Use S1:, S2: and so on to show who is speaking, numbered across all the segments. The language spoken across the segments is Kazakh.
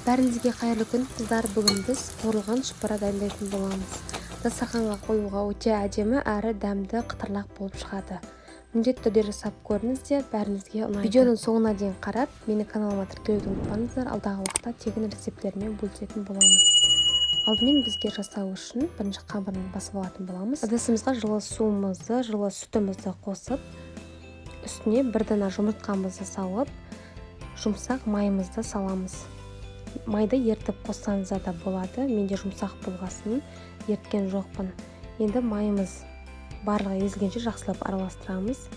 S1: Бәріңізге қайырлы күн, қыздар! Бүгін біз қуырылған шұпара дайындайтын боламыз. Дастарханға қоюға өте әдемі әрі дәмді қытырлақ болып шығады. Міндетті түрде жасап көріңіздер, бәріңізге ұнайды. Видеоның соңына дейін қарап, менің каналыма тіркелуді ұмытпаңыздар. Алдағы уақытта тегін рецепттермен бөлісетін боламын. Алдымен бізге жасау үшін бірінші қамырын басып алатын боламыз. Ыдысымызға жылы суымызды, жылы сүтімізді қосып, үстіне бір дана жұмыртқамызды салып, жұмсақ майымызды саламыз. Майды ертіп қоссаңыздар да болады, менде жұмсақ болғасын ерткен жоқпын. Енді майымыз барлығы езілгенше жақсылап араластырамыз.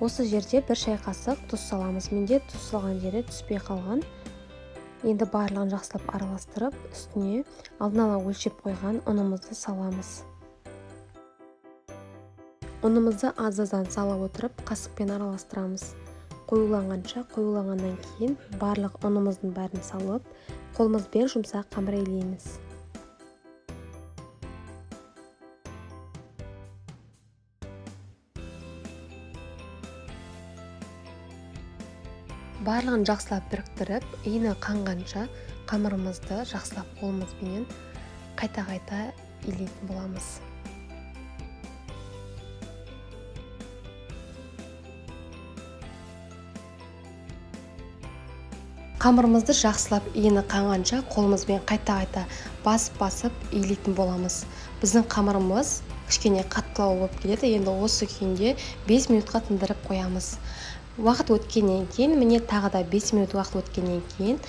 S1: Осы жерде бір шай қасық тұз саламыз. Менде тұз салған жері түспей қалған. Енді барлығын жақсылап араластырып, үстіне алдын ала өлшеп қойған ұнымызды саламыз. Ұнымызды аз-аздан салып отырып, қасықпен араластырамыз. Қоюланғанша, қоюланғаннан кейін барлық ұнымыздың бәрін салып, қолымызбен жұмсақ қамыр илейміз. Барлығын жақсылап біріктіріп, иіні қанғанша қамырымызды жақсылап қолымызбенен қайта-қайта илейтін боламыз. Қамырымызды жақсылап иіні қанғанша қолымызбен қайта-қайта басып-басып илейтін боламыз. Біздің қамырымыз кішкене қаттылау болып келеді. Енді осы күйінде 5 минутқа тындырып қоямыз. Уақыт өткеннен кейін, міне тағы да 5 минут уақыт өткеннен кейін,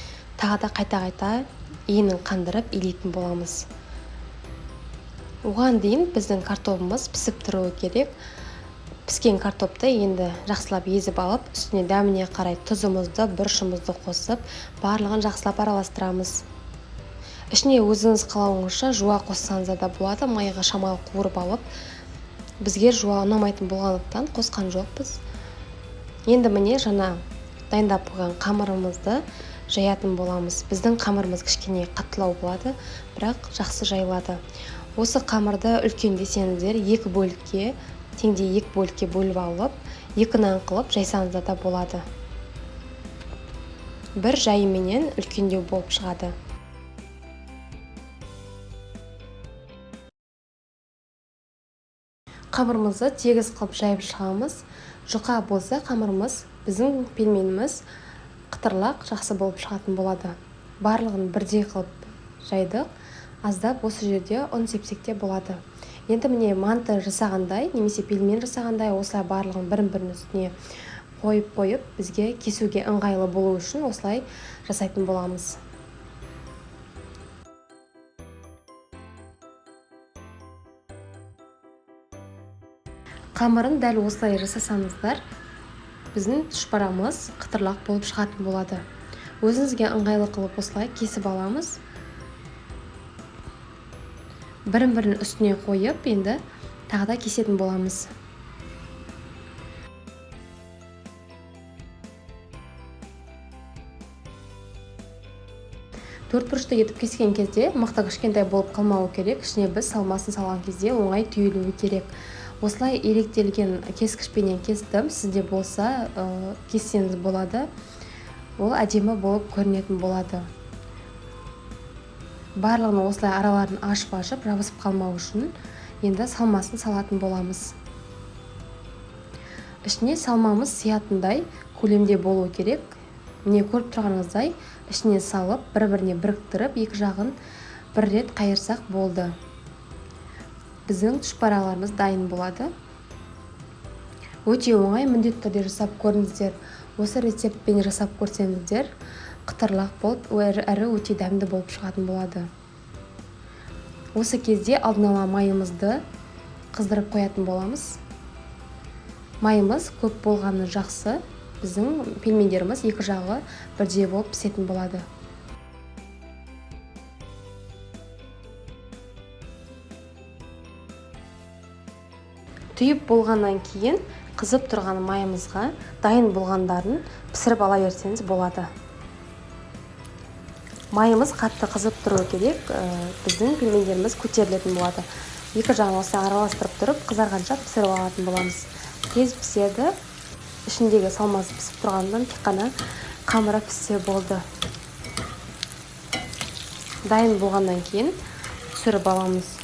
S1: тағы да қайта-қайта иінін қандырып илейтін боламыз. Оған дейін біздің картобымыз пісіп тұруы керек. Піскен картопты енді жақсылап езіп алып, үстіне дәміне қарай тұзымызды, бұрышымызды қосып, барлығын жақсылап араластырамыз. Ішіне өзіңіз қалауыңызша жуа қоссаңыздар да болады, майға шамалы қуырып алып. Бізге жуа ұнамайтын болғандықтан қосқан жоқпыз. Енді міне жаңа дайындап қойған қамырымызды жаятын боламыз. Біздің қамырымыз кішкене қаттылау болады, бірақ жақсы жайылады. Осы қамырды үлкен десеңіздер, екі бөлікке, теңдей екі бөлікке бөліп алып, екі нан қылып жайсаңыздар да болады. Бір жайыменен үлкендеу болып шығады. Қамырымызды тегіс қылып жайып шығамыз. Жұқа болса қамырымыз, біздің пельменіміз қытырлақ жақсы болып шығатын болады. Барлығын бірдей қылып жайдық. Аздап осы жерде ұн сепсек те болады. Енді міне манты жасағандай, немесе пельмен жасағандай, осылай барлығын бірін-бірінің үстіне қойып-қойып, бізге кесуге ыңғайлы болу үшін осылай жасайтын боламыз. Қамырын дәл осылай жасасаңыздар, біздің тұшпарамыз қытырлақ болып шығатын болады. Өзіңізге ыңғайлы қылып осылай кесіп аламыз. Бірін-бірінің үстіне қойып, енді тағы да кесетін боламыз. Төрт бұрышты етіп кескен кезде мықты кішкентай болып қалмауы керек. Ішіне біз салмасын салған кезде оңай түйілуі керек. Осылай иректелген кескішпенен кестім. Сізде болса, кессеңіз болады. Ол әдемі болып көрінетін болады. Барлығын осылай араларын ашып-ашып, жабысып қалмау үшін енді салмасын салатын боламыз. Ішіне салмамыз сиятындай көлемде болу керек. Міне көріп тұрғаныңыздай, ішіне салып, бір-біріне біріктіріп, екі жағын бір рет қайырсақ болды. Біздің тұшпараларымыз дайын болады. Өте оңай, міндетті түрде жасап көріңіздер. Осы рецептпен жасап көрсеңіздер, қытырлақ болып, әрі өте дәмді болып шығатын болады. Осы кезде алдын ала майымызды қыздырып қоятын боламыз. Майымыз көп болғаны жақсы, біздің пельмендеріміз екі жағы бірдей болып пісетін болады. Түйіп болғаннан кейін қызып тұрған майымызға дайын болғандарын пісіріп ала берсеңіз болады. Майымыз қатты қызып тұруы керек, біздің пельмендеріміз көтерілетін болады. Екі жағын осылай араластырып тұрып, қызарғанша пісіріп алатын боламыз. Тез піседі, ішіндегі салмасы пісіп тұрғаннан, тек қана қамыры піссе болды. Дайын болғаннан кейін түсіріп аламыз.